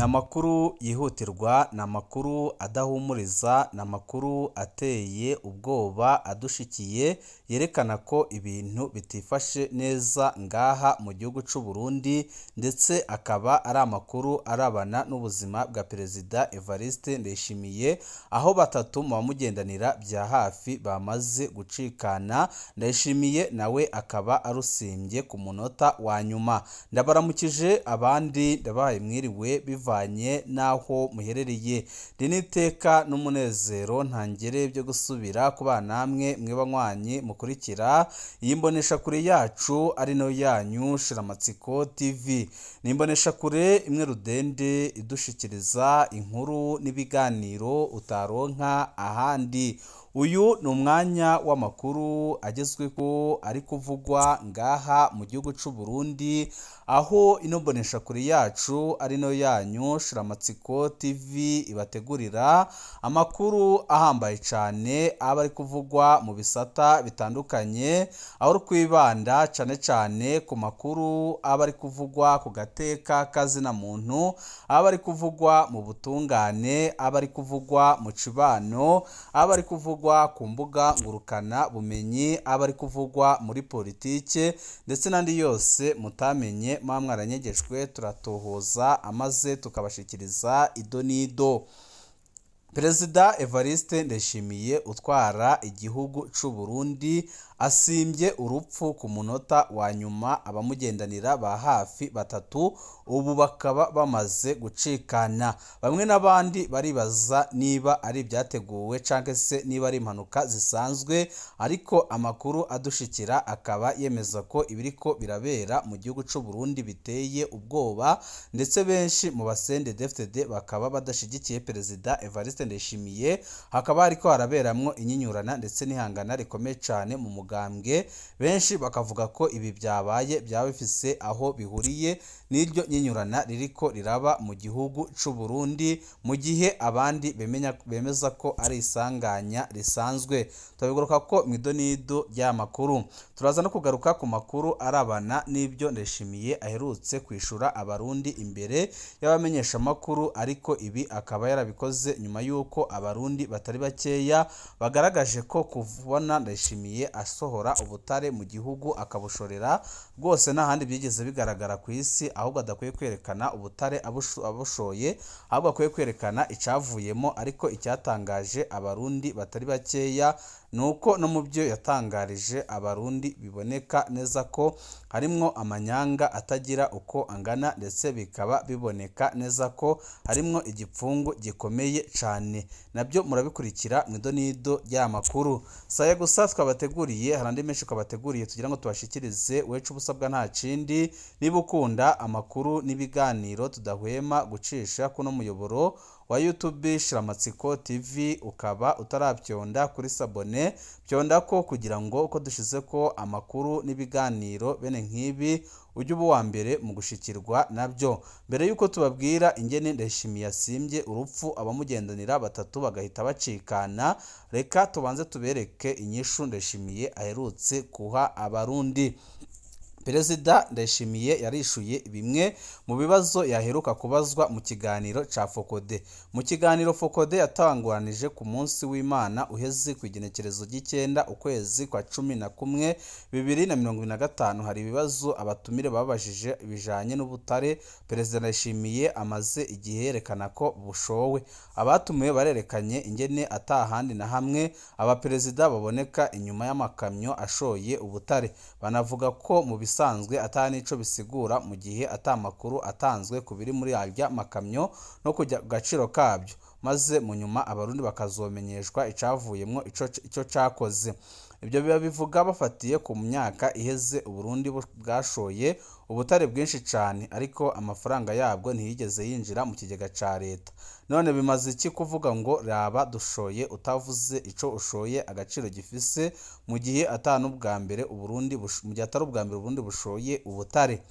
Ni amakuru yihutirwa, ni amakuru adahumuriza, ni amakuru ateye ubwoba adushikiye, yerekana ko ibintu bitifashe neza ngaha mu gihugu c'u Burundi, ndetse akaba ari amakuru arabana n'ubuzima bwa Perezida Evariste Ndayishimiye, aho batatu mu bamugendanira bya hafi bamaze gucikana, Ndayishimiye nawe akaba arusimbye ku munota wa nyuma. Ndabaramukije abandi ndabahaye mwiriwe bivanye n'aho muherereye. Ndi n'iteka n'umunezero ntangere byo gusubira kubana namwe mwe banywanyi mukurikira iyi mboneshakure yacu ari nayo yanyu Shiramatsiko TV. Ni imboneshakure imwe rudende idushikiriza inkuru n'ibiganiro utaronka ahandi. Uyu ni umwanya w'amakuru agezweho ari kuvugwa ngaha mu gihugu c'u Burundi, aho ino mboneshakure yacu ari nayo yanyu Shiramatsiko TV ibategurira amakuru ahambaye cane aba ari kuvugwa mu bisata bitandukanye, aho twibanda cane cane ku makuru aba ari kuvugwa ku gateka kazina muntu, aba ari kuvugwa mu butungane, aba ari kuvugwa mu cibano, aba ari kuvugwa ku mbuga ngurukana bumenyi, aba ari kuvugwa muri politike ndetse n'andi yose mutamenye muba mwaranyegejwe, turatohoza amaze tukabashikiriza ido n'ido. Perezida Evariste Ndayishimiye utwara igihugu c'u Burundi asimbye urupfu ku munota wa nyuma, abamugendanira ba hafi batatu ubu bakaba bamaze gucikana. Bamwe n'abandi baribaza niba ari ibyateguwe canke se niba ari impanuka zisanzwe, ariko amakuru adushikira akaba yemeza ko ibiriko birabera mu gihugu c'u Burundi biteye ubwoba, ndetse benshi mu basende DFDD bakaba badashigikiye Perezida Evariste Ndayishimiye. Hakaba hariko haraberamwo inyinyurana ndetse n'ihangana rikomeye cane mu mugambwe, benshi bakavuga ko ibi byabaye byaba bifise aho bihuriye n'iryo nyinyurana ririko riraba mu gihugu c'u Burundi, mu gihe abandi bemeza ko ari isanganya risanzwe. Turabigaruka ko mw'idonido ry'amakuru. Turaza no kugaruka ku makuru arabana n'ibyo Ndayishimiye aherutse kwishura abarundi imbere y'abamenyeshamakuru, ariko ibi akaba yarabikoze nyuma y'uko abarundi batari bakeya bagaragaje ko kubona Ndayishimiye asohora ubutare mu gihugu akabushorera rwose nta handi byigeze bigaragara ku isi, ahubwo adakwiye kwerekana ubutare abushoye, ahubwo akwiye kwerekana icavuyemo. Ariko icyatangaje abarundi batari bakeya nuko no mu byo yatangarije abarundi biboneka neza ko harimwo amanyanga atagira uko angana, ndetse bikaba biboneka neza ko harimwo igipfungu gikomeye cane. Nabyo murabikurikira mu idonido ry'amakuru. Saya gusa twabateguriye, hari andi menshi twabateguriye tugira ngo tubashikirize. Wecu ubusabwa nta kindi, niba ukunda amakuru n'ibiganiro tudahwema gucisha kuno muyoboro wa YouTube Shiramatsiko TV, ukaba utarabyonda kuri sabone, byonda ko kugira ngo uko dushize ko amakuru n'ibiganiro bene nk'ibi ujye uba uwa mbere mu gushikirwa nabyo. Mbere yuko tubabwira ingene Ndayishimiye asimbye urupfu abamugendanira batatu bagahita bacikana, reka tubanze tubereke inyishu Ndayishimiye aherutse kuha abarundi. Perezida Ndayishimiye yarishuye bimwe mu bibazo yaheruka kubazwa mu kiganiro ca Fokode. Mu kiganiro Fokode yatanguranije ku munsi w'Imana uheze ku igenekerezo ry'icenda ukwezi kwa 11 2025, hari ibibazo abatumire babajije bijanye n'ubutare Perezida Ndayishimiye amaze igihe yerekana ko bushowe. Abatumiwe barerekanye ingene atahandi na hamwe abaperezida baboneka inyuma y'amakamyo ashoye ubutare, banavuga ko mu bisanzwe atanico bisigura mu gihe atamakuru atanzwe ku biri muri arya makamyo no kujya gaciro kabyo, maze mu nyuma abarundi bakazomenyeshwa icavuyemwo ico cakoze. Ibyo biba bivuga bafatiye ku myaka iheze Uburundi bwashoye ubutare bwinshi cane, ariko amafaranga yabwo ntiyigeze yinjira mu kigega ca leta. None bimaze iki kuvuga ngo raba dushoye utavuze ico ushoye agaciro gifise, mu gihe atanu bwa mbere Uburundi mu gihe atari ubwa mbere Uburundi bushoye ubutare?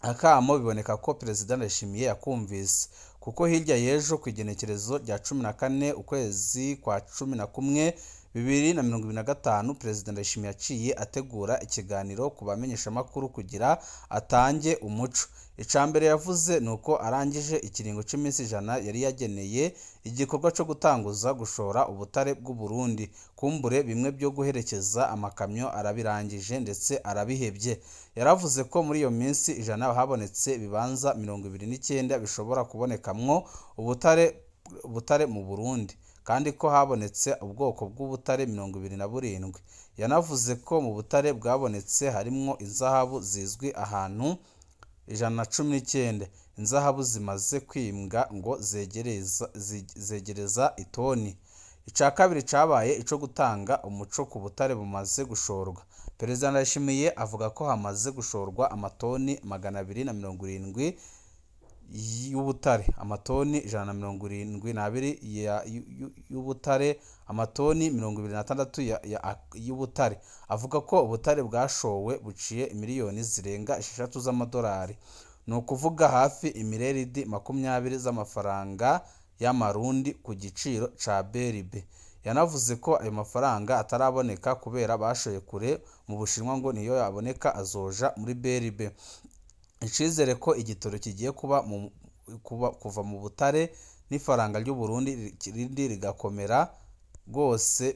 Akamo biboneka ko Perezida Ndayishimiye yakumvise, kuko hirya y'ejo ku igenekerezo rya 14 ukwezi kwa 11 2025, Perezida Ndayishimiye yaciye ategura ikiganiro ku bamenyeshamakuru kugira atange umuco. Icambere yavuze nuko arangije ikiringo c'iminsi 100 yari yageneye igikorwa co gutanguza gushora ubutare bw'u Burundi. Kumbure bimwe byo guherekeza amakamyo arabirangije ndetse arabihebye. Yaravuze ko muri iyo minsi 100 habonetse ibibanza 29 bishobora kubonekamwo ubutare mu Burundi, kandi ko habonetse ubwoko bw'ubutare 27. Yanavuze ko mu butare bwabonetse harimwo inzahabu zizwi ahantu 119, inzahabu zimaze kwimbwa ngo zegereza itoni. Ica kabiri cabaye ico gutanga umuco ku butare bumaze gushorwa. Perezida Ndayishimiye avuga ko hamaze gushorwa amatoni 270 y'ubutare, amatoni 172 y'ubutare, amatoni 26 y'ubutare. Avuga ko ubutare bwashowe buciye imiliyoni zirenga 6 z'amadolari, ni ukuvuga hafi imireridi 20 z'amafaranga y'amarundi ku giciro ca BRB. Yanavuze ko ayo mafaranga ataraboneka kubera bashoye kure mu Bushinwa, ngo niyo yaboneka azoja muri BRB. Icizere ko igitoro kigiye kuva mu butare n'ifaranga ry'u Burundi rindi rigakomera rwose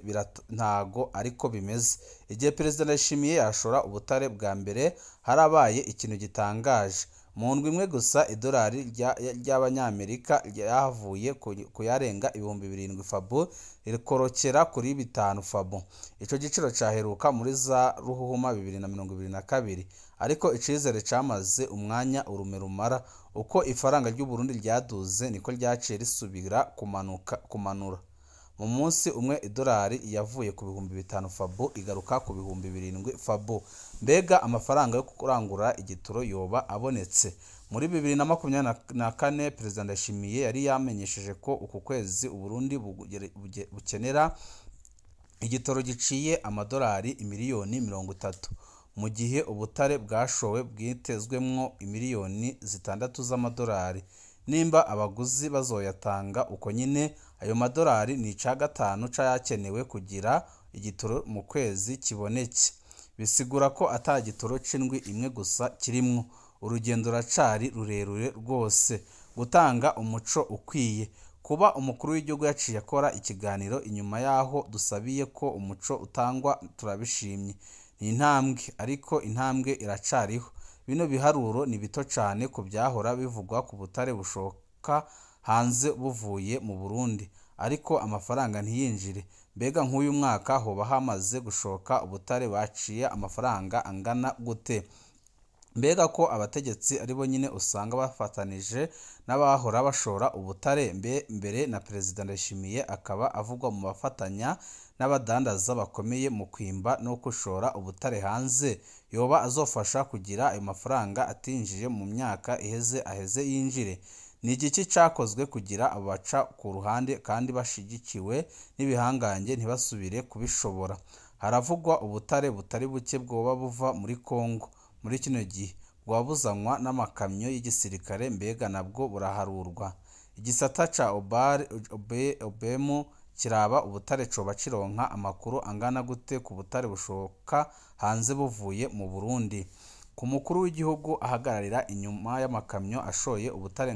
ntago ariko bimeze. Igihe Perezida Ndayishimiye yashora ubutare bwa mbere harabaye ikintu gitangaje. Mu ndwi imwe gusa idolari ry'abanyamerika ryavuye kuyarenga 7,000 fabu rikorokera kuri 5 fabu. Ico giciro caheruka muri za ruhuhuma 2022, ariko icizere camaze umwanya urume rumara. Uko ifaranga ry'u Burundi ryaduze niko ryaciye risubira kumanura. Mu munsi umwe idolari yavuye ku 5,000 fabu igaruka ku 7,000 fabu. Mbega amafaranga yo kurangura igitoro yoba abonetse? Muri 2024 Perezida Ndayishimiye yari yamenyesheje ko uku kwezi Uburundi bukenera igitoro giciye amadolari imiliyoni 30, mu gihe ubutare bwashowe bwitezwemwo imiliyoni 6 z'amadolari. Nimba abaguzi bazoyatanga uko nyine, ayo madolari ni ica gatanu c'ayakenewe kugira igitoro mu kwezi kiboneke. Bisigura ko ata gitoro c'indwi imwe gusa kirimwo. Urugendo ruracari rurerure rwose. Gutanga umuco ukwiye. Kuba umukuru w'igihugu yaciye akora ikiganiro inyuma yaho dusabiye ko umuco utangwa turabishimye. Ni intambwe, ariko intambwe iracariho. Bino biharuro ni bito cane ku byahora bivugwa ku butare bushoka hanze buvuye mu Burundi, ariko amafaranga ntiyinjire. Mbega nk'uyu mwaka hoba hamaze gushoka ubutare baciye amafaranga angana gute? Mbega ko abategetsi ari bo nyine usanga bafatanije n'abahora bashora ubutare mbere na Perezida Ndayishimiye akaba avugwa mu bafatanya n'abadandaza bakomeye mu kwimba no gushora ubutare hanze, yoba azofasha kugira ayo mafaranga atinjiye mu myaka iheze aheze yinjire? Ni igiki cakozwe kugira abaca ku ruhande kandi bashigikiwe n'ibihangange ntibasubire kubishobora? Haravugwa ubutare butari buke bwoba buva muri Kongo muri kino gihe, bwoba buzanwa n'amakamyo y'igisirikare, mbega nabwo buraharurwa? Igisata ca Obemu kiraba ubutare coba cironka amakuru angana gute ku butare bushoka hanze buvuye mu Burundi? Ku mukuru w'igihugu ahagararira inyuma y'amakamyo ashoye ubutare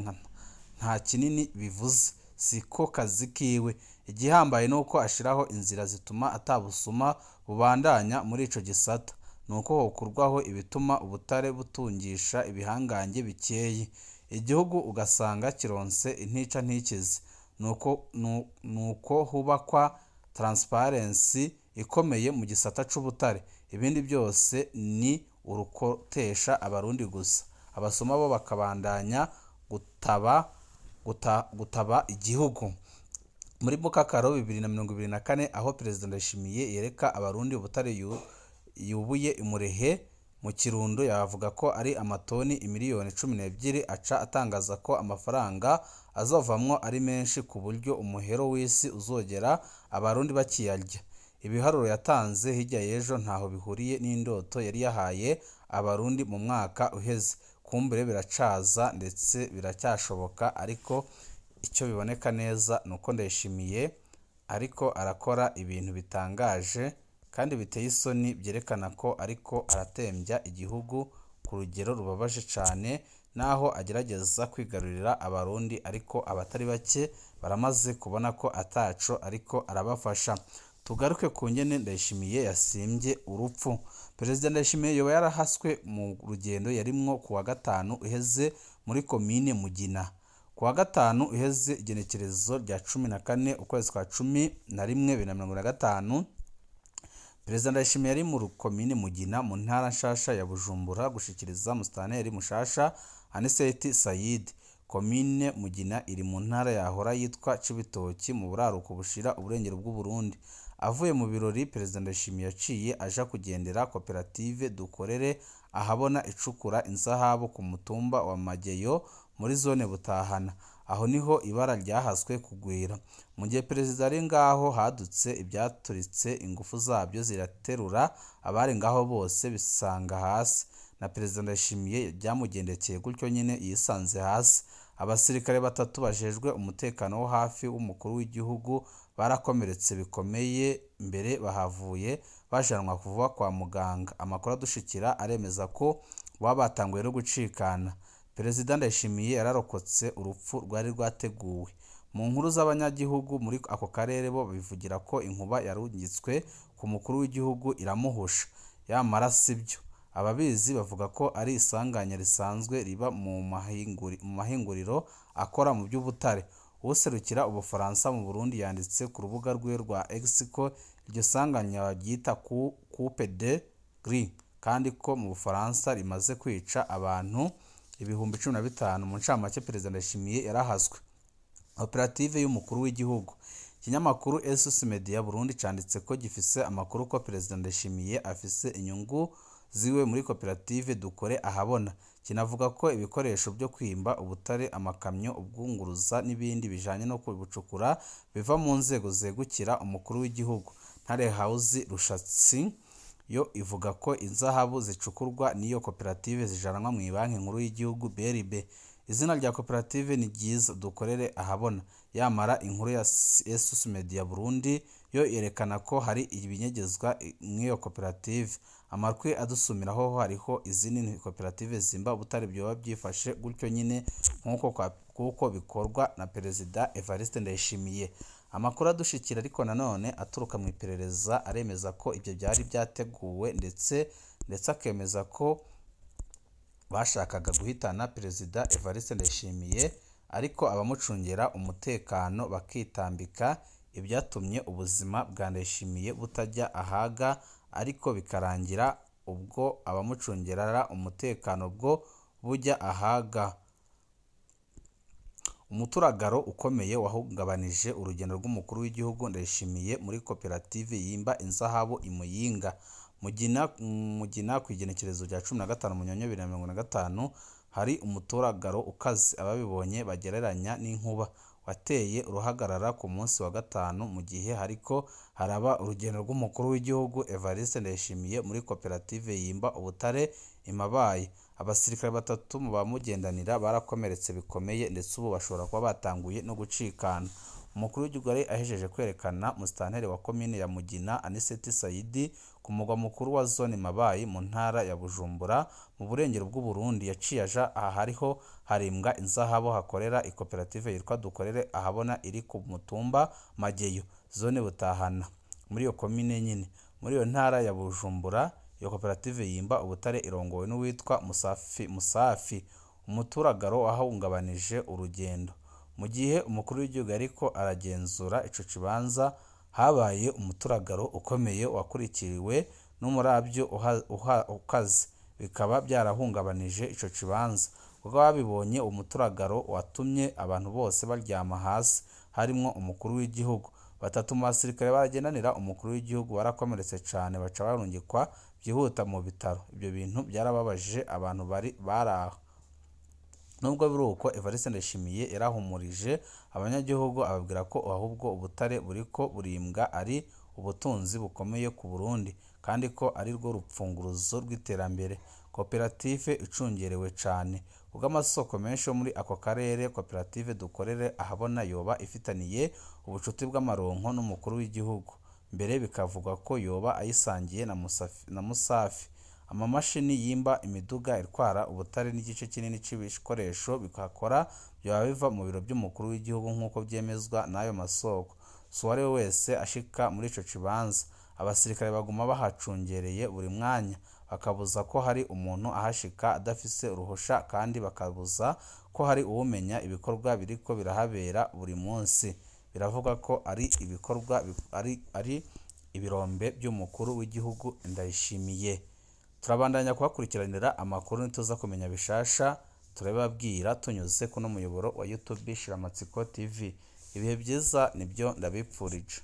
nta kinini bivuze, siko kazi kiwe. Igihambaye nuko ashiraho inzira zituma atabusuma bubandanya muri ico gisata, nuko hokurwaho ibituma ubutare butungisha ibihangange bikeye, igihugu ugasanga kironse intica ntikize. Nuko hubakwa transparency ikomeye mu gisata c'ubutare. Ibindi byose ni urukotesha abarundi gusa, abasoma bo bakabandanya gutaba igihugu. Muri Mukakaro 2024, aho Perezida Ndayishimiye yereka abarundi ubutare yubuye imurehe mu Kirundo, yavuga ko ari amatoni imiliyoni 12, aca atangaza ko amafaranga azovamwo ari menshi ku buryo umuhero w'isi uzogera abarundi bakiyarya. Ibiharuro yatanze hirya y'ejo ntaho bihuriye n'indoto yari yahaye abarundi mu mwaka uheze. Kumbure biracaza ndetse biracyashoboka, ariko icyo biboneka neza nuko Ndayishimiye Ariko arakora ibintu bitangaje kandi biteye isoni, byerekana ko ariko aratembya igihugu ku rugero rubabaje cane, naho agerageza kwigarurira Abarundi, ariko abatari bake baramaze kubona ko ataco ariko arabafasha. Tugaruke ku ngene Ndayishimiye yasimvye urupfu. Perezida Ndayishimiye yoba yarahaswe mu rugendo yarimwo ku wa gatanu uheze muri komine Mugina. Ku wa gatanu uheze, igenekerezo rya 14 ukwezi kwa 11 2025, Perezida Ndayishimiye yari mu komine Mugina mu ntara nshasha ya Bujumbura gushikiriza musitanteri mushasha Aniseti Sayid. Komine Mugina iri mu ntara yahora yitwa Cibitoki mu buraruko bushira uburengero bw'Uburundi. Avuye mu birori, Perezida Ndayishimiye yaciye aja kugendera koperative Dukorere ahabona icukura inzahabu ku mutumba wa Mageyo muri zone Butahana. Aho niho ibara ryahaswe kugwira. Mu gihe perezida ari ngaho, hadutse ivyaturitse, ingufu zabyo ziraterura abari ngaho bose bisanga hasi. Na Perezida Ndayishimiye byamugendekeye gutyo nyene, yisanze hasi. Abasirikare batatu bajejwe umutekano wo hafi w'umukuru w'igihugu barakomeretse bikomeye, mbere bahavuye bajanwa vuba kwa muganga. Amakuru adushikira aremeza ko baba batanguye no gucikana. Perezida Ndayishimiye yararokotse urupfu rwari rwateguwe. Mu nkuru z'abanyagihugu muri ako karere, bo bivugira ko inkuba yarungitswe ku mukuru w'igihugu iramuhusha. Yamara sibyo. Ababizi bavuga ko ari isanganya risanzwe riba mu mahinguriro akora mu by'ubutare. Uwuserukira Ubufaransa mu Burundi yanditse ku rubuga rwiwe rwa X ko iryo sanganya baryita coupe de gris, kandi ko mu Bufaransa rimaze kwica abantu 15,000. Mu ncamake, Perezida Ndayishimiye yarahaswe. Koperative y'umukuru w'igihugu. Ikinyamakuru SOS Media Burundi canditse ko gifise amakuru ko Perezida Ndayishimiye afise inyungu ziwe muri koperative Dukore ahabona. Kinavuga ko ibikoresho byo kwimba ubutare, amakamyo, ubwunguruza n'ibindi bijanye no kubucukura biva mu nzego zegukira umukuru w'igihugu. Ntare House Rushatsi yo ivuga ko inzahabu zicukurwa n'iyo koperative zijanwa mu Banki Nkuru y'igihugu BRB. Izina rya koperative ni ryiza, Dukorere ahabona. Yamara inkuru ya SOS Media Burundi yo yerekana ko hari ibinyegezwa mw'iyo koperative. Amakuru adusumiraho hariho izindi koperative zimba ubutare byoba byifashe gutyo nyine nk'uko bikorwa na Perezida Evariste Ndayishimiye. Amakuru adushikira ariko nanone aturuka mu iperereza aremeza ko ibyo byari byateguwe, ndetse akemeza ko bashakaga guhitana Perezida Evariste Ndayishimiye, ariko abamucungera umutekano bakitambika, ibyatumye ubuzima bwa Ndayishimiye butajya ahaga, ariko bikarangira ubwo abamucungera umutekano bwo bujya ahaga. Umuturagaro ukomeye wahungabanije urugendo rw'umukuru w'igihugu Ndayishimiye muri koperative yimba inzahabu i Muyinga. Mugina ku igenekerezo rya 15 Munyonyo 2025, hari umuturagaro ukaze ababibonye bagereranya n'inkuba, wateye uruhagarara ku munsi wa gatanu mu gihe hariko haraba urugendo rw'umukuru w'igihugu Evariste Ndayishimiye muri koperative yimba ubutare i Mabayi. Abasirikare batatu mu bamugendanira barakomeretse bikomeye, ndetse ubu bashobora kuba batanguye no gucikana. Umukuru w'igihugu yari ahejeje kwerekana musitanteri wa komine ya Mugina Aniseti Sayidi ku mugwa mukuru wa zone Mabayi mu ntara ya Bujumbura mu burengero bw'Uburundi. Yaciye aja aha hariho harimbwa inzahabu hakorera ikoperative yitwa Dukorere ahabona iri ku mutumba Mageyo, zone Butahana, muri iyo komine nyine muri iyo ntara ya Bujumbura. Iyo koperative yimba ubutare irongowe n'uwitwa Musafi. Umuturagaro wahungabanije urugendo. Mu gihe umukuru w'igihugu ariko aragenzura ico kibanza, habaye umuturagaro ukomeye wakurikiriwe n'umurabyo ukaze, bikaba byarahungabanije ico kibanza. Kuko babibonye, umuturagaro watumye abantu bose baryama hasi, harimwo umukuru w'igihugu. Batatu mu basirikare baragendanira umukuru w'igihugu barakomeretse cane, baca barungikwa byihuta mu bitaro. Ibyo bintu byarababaje abantu bari aho. Nubwo biri uko, Evariste Ndayishimiye yarahumurije abanyagihugu, ababwira ko ahubwo ubutare buriko burimbwa ari ubutunzi bukomeye ku Burundi, kandi ko ari rwo rupfunguruzo rw'iterambere. Koperative icungerewe cane kubw'amasoko menshi yo muri ako karere. Koperative Dukorere Ahabona yoba ifitaniye ubucuti bw'amaronko n'umukuru w'igihugu, mbere bikavugwa ko yoba ayisangiye na Musafi. Amamashini yimba, imiduga itwara ubutare n'igice kinini c'ibikoresho bihakora vyoba biva mu biro vy'umukuru w'igihugu, nk'uko vyemezwa n'ayo masoko. Si uwariwe wese ashika muri ico kibanza, abasirikare baguma bahacungereye buri mwanya, bakabuza ko hari umuntu ahashika adafise uruhusha, kandi bakabuza ko hari uwumenya ibikorwa biriko birahabera buri munsi. Biravugwa ko ari ibikorwa ari ibirombe vy'umukuru w'igihugu Ndayishimiye. Turabandanya kubakurikiranira amakuru, nituza kumenya bishasha turabibabwira tunyuze kuno muyoboro wa YouTube Shiramatsiko TV. Ibihe vyiza nibyo ndabipfurije.